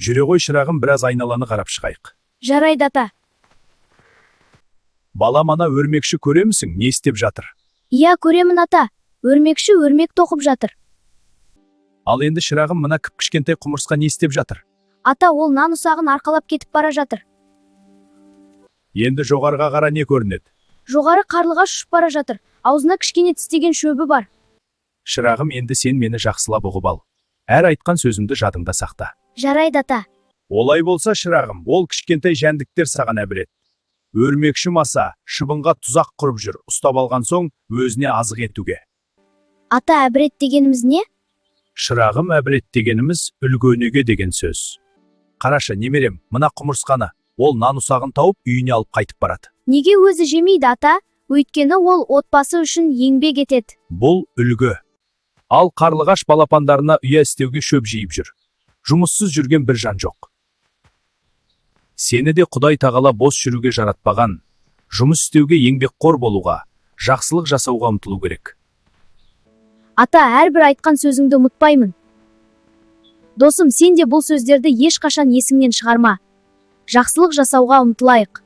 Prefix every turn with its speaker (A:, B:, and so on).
A: Жүре ғой, шырағым, біраз айналаны қарап шығайық.
B: Жарайды, ата.
A: Балам, ана өрмекші көремісің, не істеп жатыр?
B: Иә, көремін, ата. Өрмекші өрмек тоқып жатыр.
A: Ал енді, шырағым, мына кіп кішкентай құмырсқа не істеп жатыр?
B: Ата, ол нан ұсағын арқалап кетіп бара жатыр.
A: Енді жоғарыға қара, не көрінеді?
B: Жоғары қарлығаш ұшып бара жатыр. Аузына кішкене тістеген шөбі бар.
A: Шырағым, енді сен мені жақсылап ұғып ал. Әр айтқан сөзімді жадыңда сақта.
B: Жарайды, ата.
A: Олай болса, шырағым, ол кішкентай жәндіктер саған әбірет. Өрмекші маса шыбынға тұзақ құрып жүр, ұстап алған соң өзіне азық етуге.
B: Ата, әбірет дегеніміз не?
A: Шырағым, әбірет дегеніміз үлгі өнеге деген сөз. Қарашы, немерем, мына құмырсқаны. Ол нан ұсағын тауып, үйіне алып қайтып барады.
B: Неге өзі жемейді, ата? Өйткені ол отбасы үшін еңбек етеді.
A: Бұл үлгі. Ал қарлығаш балапандарына ұя істеуге шөп жиып жүр. Жұмыссыз жүрген бір жан жоқ. Сені де Құдай тағала бос жүруге жаратпаған. Жұмыс істеуге, еңбекқор болуға, жақсылық жасауға ұмтылу керек.
B: Ата, әрбір айтқан сөзіңді ұмытпаймын. Досым, сен де бұл сөздерді ешқашан есіңнен шығарма. Жақсылық жасауға ұмтылайық.